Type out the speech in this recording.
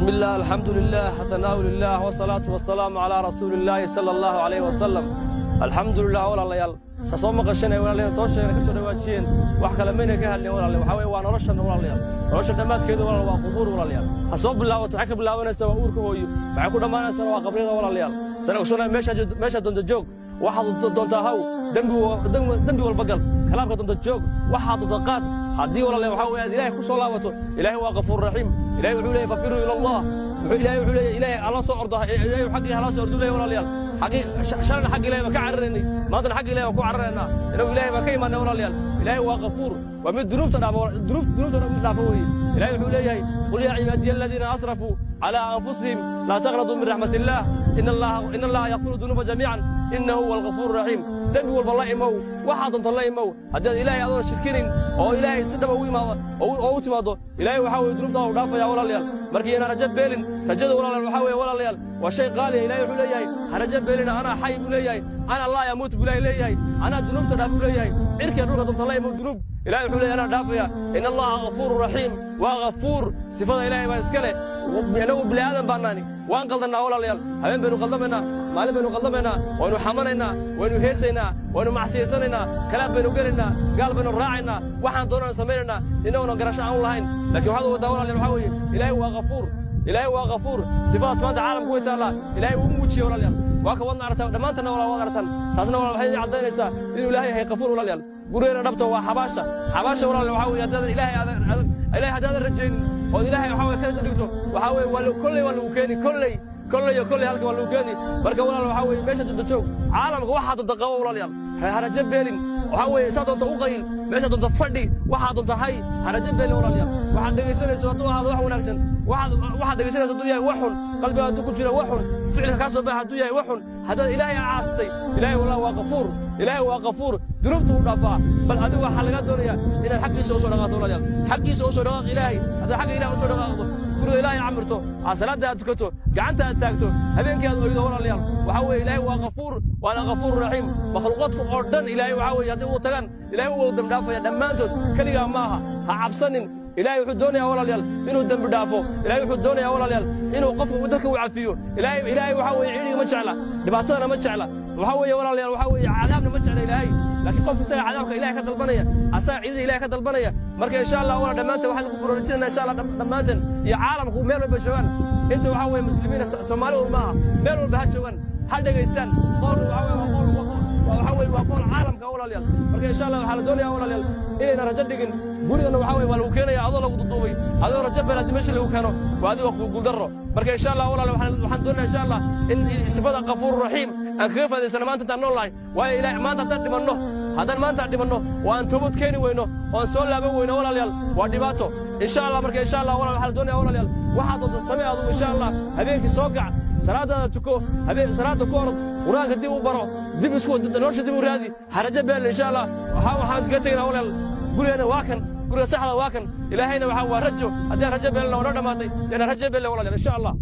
بسم الله، الحمد لله، ثناء لله، والصلاة والسلام على رسول الله صلى الله عليه وسلم. الحمد لله. Walaalayaal, saa soo maqashanay, walaalayaal, soo sheegay, ka soo dhawaajiyeen, wax kale mayna ka hadlin, walaalayaal. Waxaa weeye waa noloshan, walaalayaal. Nolosha dhammaadkeedu, walaal, waa qubuur, walaalayaal. Ha soo bilaabato, waxay ka bilaabanaysaa waa uurka hooyo, waxay ku dhammaanaysaa waa qabriyada, walaalayaal. Sana ogsoonaa, meesha doonta joog, waxaad doontaa haw, dembi walba gal, kalaamka doonta joog, waxaad doonta qaad. Haddii, walaalayaal, waxaa weeye aad Ilaahay ku soo laabato, Ilaahay waa Qafuur Raxiim. Ilaahay wuxuu leeyahay: "Fafiruu ila Allah." Wuxuu Ilaahay wuxuu leeyahay: "Ilaahay alla soo ordo, Ilaahay xaggii hala soo ordo," leeyahay. Walaalayaal, xaggii shalana xagga Ilaahay baan ka cararaynay, maantana xagga Ilaahay baan ku cararaynaa. Inagu Ilaahay baan ka imaanay. Walaalayaal, Ilaahay waa Qafuur, waa mid dunuubta dhaafo, dunuubta mid dhaafo weeye. Ilaahay wuxuu leeyahay: "قل يا عبادي الذين أسرفوا على أنفسهم لا تقنطوا من رحمة الله إن الله يغفر الذنوب جميعا إنه هو الغفور الرحيم." Dembi walba la imow, waxaa doonta la imow, haddaad Ilaahay adoon shirkinin oo Ilaahay si dhaba ugu imaado oo u timaado, Ilaahay waxaa weye dunuubtaada u dhaafaya, walaalayaal. Markii inaan rajo beelin, rajada, walaalayaal, waxaa weeye, walaalayaal, waa shay qaaliya. Ilaahay wuxuu leeyahay: "Ha rajo beelina, أنا حي," buu leeyahay, "أنا لا يموت," buu Ilaahay leeyahay, "anaa dunuubta dhaaf," buu leeyahay. Cirkiga dhulka doonta la imow dunuub, Ilaahay wuxuu leeyahay: "Anaa dhaafaya." إن الله غفور رحيم. Waa Ghafuur, sifada Ilaahay baa iska leh. Inagu bini aadan baan naani, waan qaldannaa, walaalayaal. Habeen baynu qaldamaynaa, maalin baynu qaldamaynaa, waynu xamanaynaa, waynu heesaynaa, waynu macsiyaysanaynaa, kalaab baynu gelaynaa, gaal baynu raacaynaa, waxaan doonaan samaynaynaa, innaguna garasho aan u lahayn. Laakiin waxaad ogataa, walaalayaal, waxaa weeye Ilaahay waa Ghafuur, Ilaahay waa Ghafuur. Sifadaas maanta caalamku way taallaa, Ilaahay wuu muujiyey, walaalayaal. Waa ka wadna aragtaan dhammaantanna, walaal, waad aragtaan. Taasna, walaal, waxay idin caddaynaysaa inuu Ilaahay yahay Ghafuur. Walaalayaal, gurigeena dhabta waa xabaasha. Xabaasha, walaalayaal, waxaa weeye haddaadan Ilaahay aadan Ilaahay haddaadan rajaynin ood Ilaahay waxaa weye ka dhigto, waxaa weeye waa kolley waa lagu keeni, kolley, kolley iyo kolley halka waa lagu keeni. Marka, walaal, waxaa weeye meesha doonta joog, caalamka waxaa doonta qabo, walaalayaal, ha rajo beelin. Waxaa weeye saa doonta u qayl, meesha doonta fadhi, waxaa doonta hay, ha rajo beelin. Walaalayaal, waxaad dhegaysanayso hadduu ahaado wax wanaagsan, waxaad dhegaysanayso hadduu yahay wax xun, qalbiga hadduu ku jiro wax xun, ficilka kaa soo baxa hadduu yahay wax xun, haddaad Ilaahay caasisay, Ilaahay wallah waa Qafuur, Ilaahay waa Qafuur, dunuubta u dhaafaa. Bal adigu waxaa lagaa doonayaa inaad xaggiisa u soo dhaqaaqto. Walaalayaal, xaggiisa u soo dhaqaaq Ilaahay. Haddaad xagga Ilahay u soo dhaqaaqdo, guriga Ilaahay camirto, aad salaadda aad tukato, gacanta aad taagto, habeenkii aad oydo, walaalayaal, waxaa weeye Ilaahay waa Qafuur, waana Qafuur Raxiim. Makhluuqaadka oo dhan Ilaahay waxaa weeye haddii uu tagaan, Ilaahay wuu dembi dhaafaya dhammaantood. Keligaa maaha, ha cabsanin. Ilaahay wuxuu doonayaa, walaalayaal, inuu dembi dhaafo. Ilaahay wuxuu doonayaa, walaalayaal, inuu qofka dadka u cafiyo. Ilaahay waxaa weeye cidhiga ma jecla, dhibaatadana ma jecla. Waxaa weeye, walaalayaal, waxaa weeye cadaabna ma jecla Ilaahay, laakiin qof isaga cadaabka Ilahay ka dalbanaya, asaga cidhida Ilahay ka dalbanaya. Marka, insha Allah, walaal, dhammaanteen waxaan ku baraarujinayna, insha Allah, dhammaanteen iyo caalamku meel walba joogaan, inta waxaa weeye muslimiina, Soomaali un maaha, meel walba ha joogaan, ha dhegaystaan. Qoolku waxaa weeye waa qool, waxaa weeye waa qool caalamka, walaalayaal. Marka, insha Allah, waxaa la doonayaa, walaalayaal, inayna rajo dhigin. Gurigana waxaa weye waa lagu keenaya adoo lagu duduubay, adoo rajo beel haddii meesha lagu keeno, waa adigo ku guuldarro. Marka, insha Allah, walaal, waxaan doonayaa, insha Allah, in sifada Qafuur Raxiim aan kaga faa'idaysano maanta intaan nool nahay. Waayo, Ilahay maanta haddaan dhimanno, haddaan maanta dhimanno oo aan toobad keeni weyno oo aan soo laaban weyno, walaalayaal, waa dhibaato, insha Allah. Marka, insha Allah, walaal, waxaa la doonaya, walaalayaal, waxaad doonta samee adugu. Insha Allah, habeenkii soo kac, salaadaada tuko, habeen salaada ku orod, Qur-aanka dib u baro, dib isku nolosha dib u raadi, harajo beel. Insha Allah, waxaan kaga tegaynaa, walaal, gurigeena waa kan, guriga saxda waa kan. Ilaahayna waxaa waa rajo. Haddii aan rajo beelna, waa noo dhammaatay. Yaan rajo beelna, walaalayaal, insha Allah.